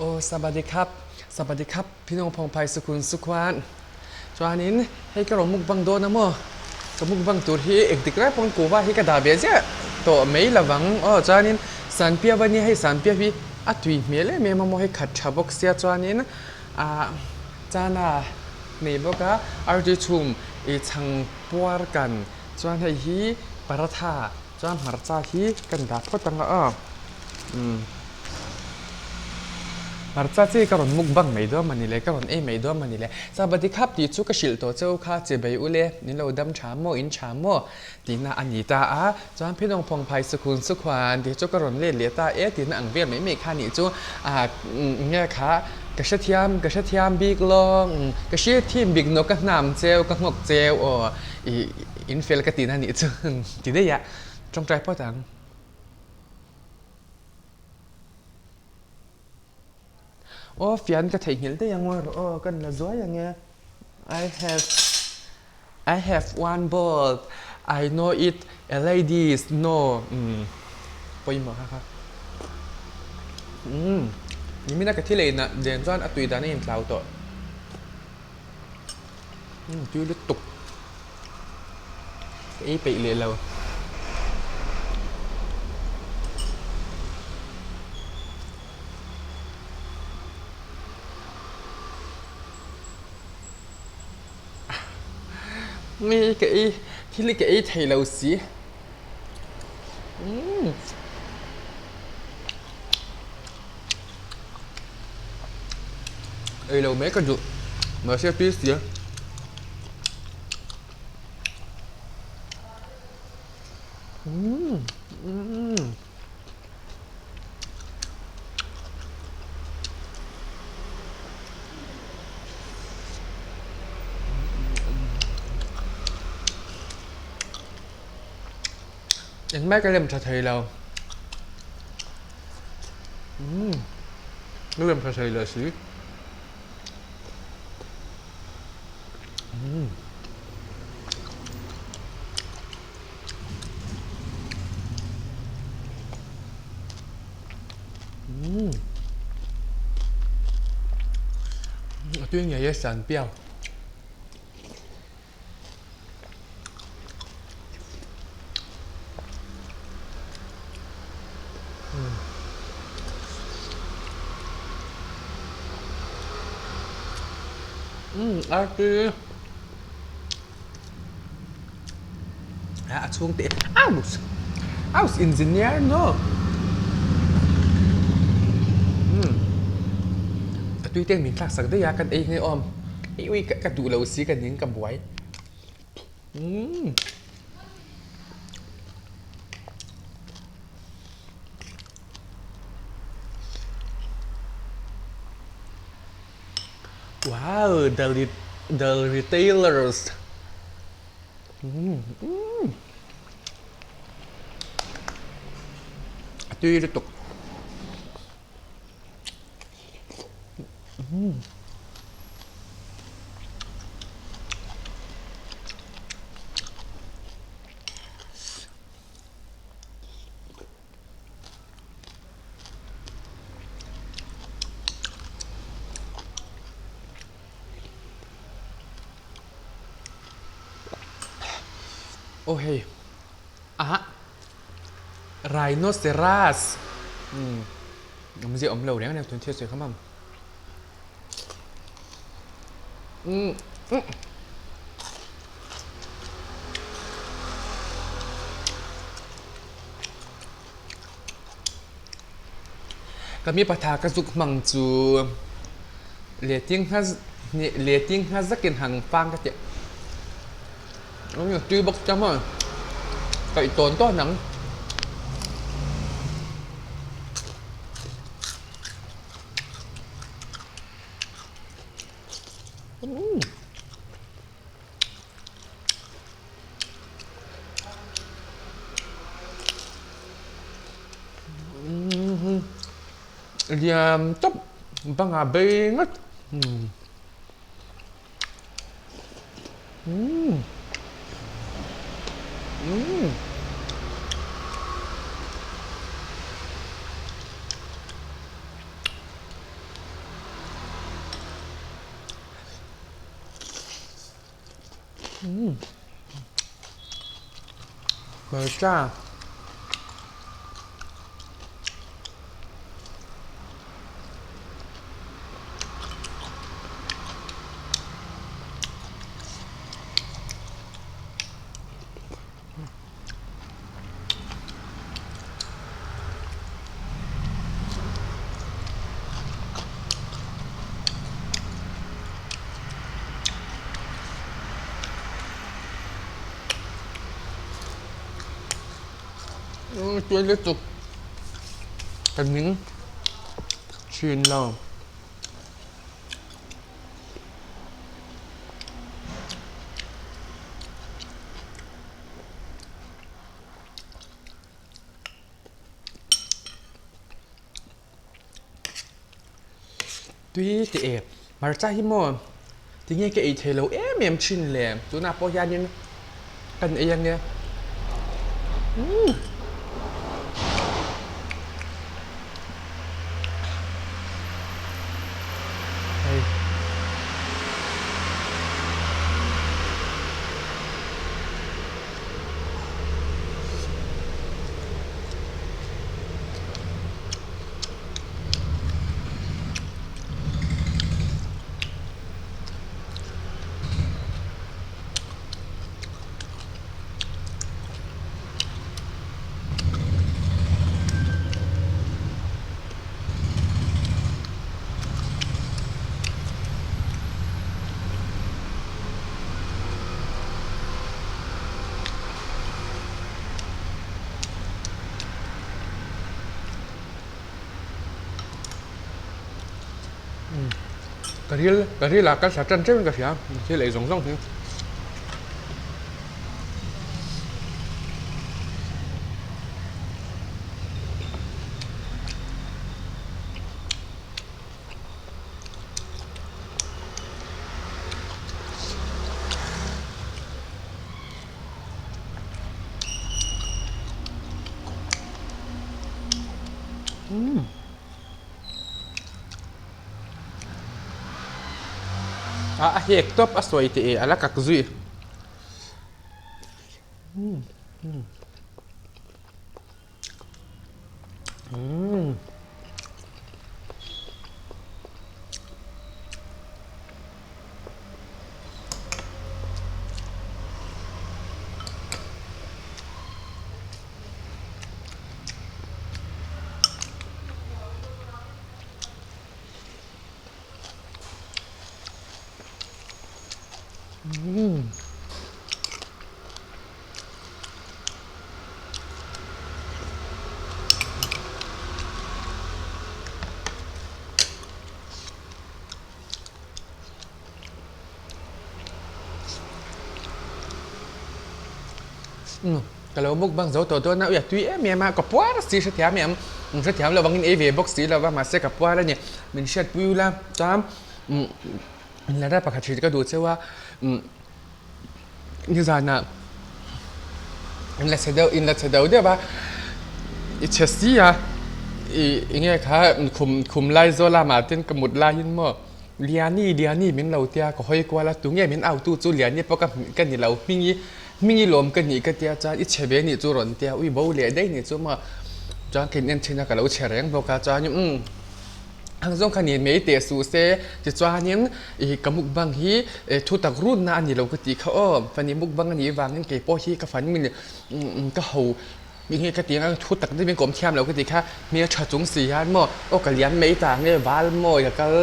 Aw sabadi khap sabadi khap phinawng phawng phai sukhun sukhuan chuanin hei ka rawn mukbang dawn a maw ka mukbang tur hi engtik lai pawn kuhva hi ka dah ve ziah tawh mai lovang aw chuanin sanpiau a nia hei sanpiau hi a tui hmel em em a maw hei khat tha bawk sia chuanin ah chana nei bawk a artui chhum ih chhang puar kan chuan hei hi paratha chuan hmarcha hi kan dah phawt ang a aw umm hmarcha chi ka rawn mukbang mai dawn mawni le ka rawn ei mai dawn mawni le sabadi khap tih chu ka hrilh tawh cheu kha che bei ule min lo dam tha maw in tha maw tihna a ni ta a chuan phinawng phawng phai sukhun sukhuan tih chu ka rawn let leh ta e tihna ang vel mai mai kha nih chu ah nge kha ka hrethiam ka hrethiam bik lawng ka hriathiam bik nawk ka hnam cheu ka nghawk cheu aw ih In fel ka tihna nih chu ti daih a, tawngtai phawt ang. Aw fian ka theihnghilh daih ang aw aw ka la zuai ang e. I have I have one bolt I know it a ladies no umm pawimawh kha kha umm nimina ka thil einah den chuan a tui dan a intlau tawh. Tui lutuk ka ei peih leh lo. Mi ka ei thil hi ka ei thei lo si. Ei lo mai ka duh mahse tui sia. Engmah ka lem tha thei lo. Umm ka lem tha thei leh si. Umm. Umm. A tui ngei e san piau. Arti a chhung te aus aus engineer no a tui te min thlak sak daih a kan ei nge awm. Ui ui ka duh lo si ka ning ka buai. Umm. Wow, the the retailers. Umm. Umm. A tui lutuk. Aw hei ah rhinoceros umm. Awmzia awm lo reng reng tun thil sawi kha mam. Umm umm. Ka mi patha ka zuk hmang chu leting ngha leting ngha zakin hang fang ka ti. Tui bawk ta maw. Kaih tawn tawn ang. Liam tawp bangah bei ngawt. Umm. Umm. Umm hmarcha. Tui lutuk ka ning thin lo. Tui teh e, hmarcha hi maw tinge ka ei thei lo em em thin le, tunah pawh hianin kan ei ange umm. Hei. Ka ril ka ril ah ka hla tan teuh in ka hria thil ei zawng zawng hi. A hek tawp a sawi teh e a la kak zui. Ka lo mukbang zo tawh dawn a, ui a tui em em a, ka puar si hrethiam em, hrethiam lo vangin ei ve bawk si lo va, mahse ka puar a ni, min hriatpui ula chuan inla pakhat hrilh ka duh cheu a. Nizanah in la chhe deuh in la chhe deuh deuh a i chhe si a ih enge kha khum khum lai zawl a mah tin ka mut laiin maw Liani Liani min lo tia ka hawi kual a tunge min au tu chu Liani pawh ka ka ni lo hmingi hmingi lawm ka nih ka tia chuan i chhe ve nih chu rawn tia ui bo leh daih nih chu maw chuan ka in en thin a ka lo chhe reng bawk a chuan umm. Ang zawng kha ni mai teh suh se, tichuanin ih ka mukbang hi thu tak runna a ni lo ka tih kha aw, fani mukbang a nih vangin kei pawh hi ka fan min ka ho nge ka tih ang thu tak deuhin ka awm thiam lo ka tih kha hmeltha chung si hian maw aw ka liam mai ta nge val maw ka kal.